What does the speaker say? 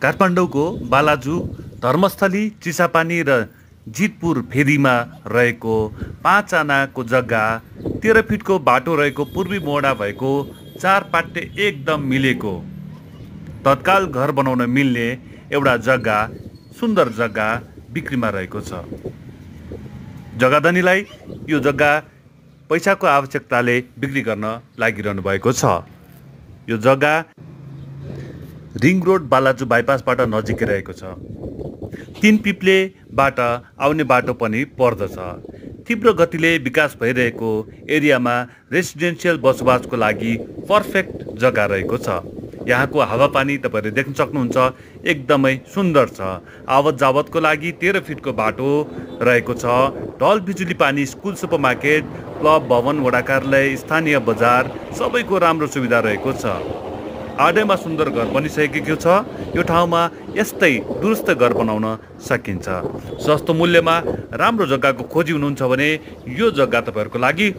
काठमाडौँको बालाजु धर्मस्थली चिसापानी र जितपुर फेदीमा रहेको 5 आनाको जग्गा 13 फिटको बाटो रहेको पूर्वी मोडा भएको 4 पाटे एकदम मिलेको तत्काल घर बनाउन मिल्ने एउटा जग्गा सुन्दर जग्गा बिक्रीमा रहेको छ। जग्गाधनीलाई यो जग्गा पैसाको आवश्यकताले बिक्री गर्न लागिरहनु भएको छ। यो जग्गा रिङ रोड बालाजु बाइपासबाट नजिकै रहेको छ। 3 पिप्लेबाट आउने बाटो पनि पर्दछ। तीव्र गतिले विकास भइरहेको एरियामा रेसिडेन्सियल बसोबासको लागि पर्फेक्ट जग्गा रहेको छ। यहाँको हावापानी तपाईहरुले देख्न सक्नुहुन्छ, एकदमै सुन्दर छ। आवत जावतको लागि 13 फिटको बाटो रहेको छ। ढल बिजुली पानी, स्कुल, सुपरमार्केट, क्लब, भवन, वडा कार्यालय, स्थानीय बजार सबैको राम्रो सुविधा रहेको छ। आडैमा सुन्दर घर बनिसकेको छ। यो ठाउँमा यस्तै दुरुस्त घर बनाउन सकिन्छ। सस्तो मूल्यमा राम्रो जग्गाको खोजी हुनुहुन्छ भने यो जग्गा तपाईहरुको लागि